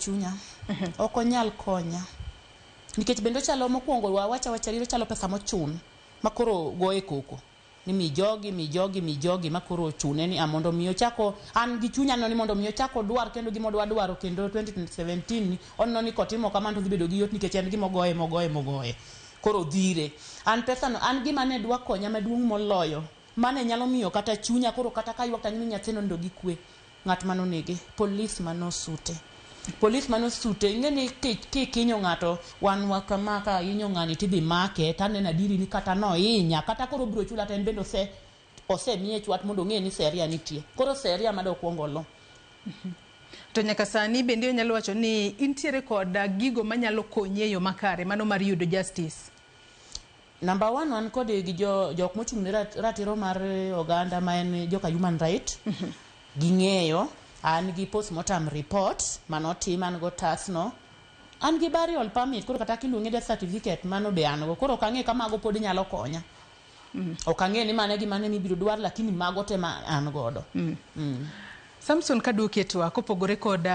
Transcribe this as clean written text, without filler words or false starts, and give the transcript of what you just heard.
chunya. Ok onyal konya. Nikech bende ochalo mokwongo wawacha wacha adier ochalo pesa mochun ma koro goye koko. Ni mi jogi, mi jogi, mi jogi ma koro ochune ni a mondo mi ochako an gi chunya no ni mondo mi ochak odwar kendo gima odwa dwaro kendo 2017 ni oneno ni kotimo kamano to odhi bedo gi yot nikech en gima ogoye mogoye mogoye. Koro dhire. An pesa no an gima ne dwa konya maduong' moloyo mane nyalo miyo kata chunya koro kata kaywak to ang'e ni nyathino onindo gi kwe. Ng'at mane onege, police mane osute. Police mane osute, ing'e ni kikinyo ng'ato, wan wa kama ka inyo ng'ani tidhi make, taneno adieri ni kata nohinya, kata koro obiro chula to en bende ose osemiye chwat mondo ong'e ni seria nitie. Koro seria ma dokwong olu. To nyaka sani bende onyalo wacho ni intiere kod gigo manyalo konyi e yo makare mano mar yudo justice. Number one wan kod gi jo jok mochung' ne ratiro mar oganda ma en joka human right. Ging'eyo an gi postmortem report manotim an go otas no. An gi burial permit koro kata kiluonge death certificate mano be an go. Koro ok ang'e ka mago pod nyalo konya. Ok ang'e ni mano e gima ne mibiro dwar lakini mago te ma an godo. Samson kaduoki e twak kopogore kod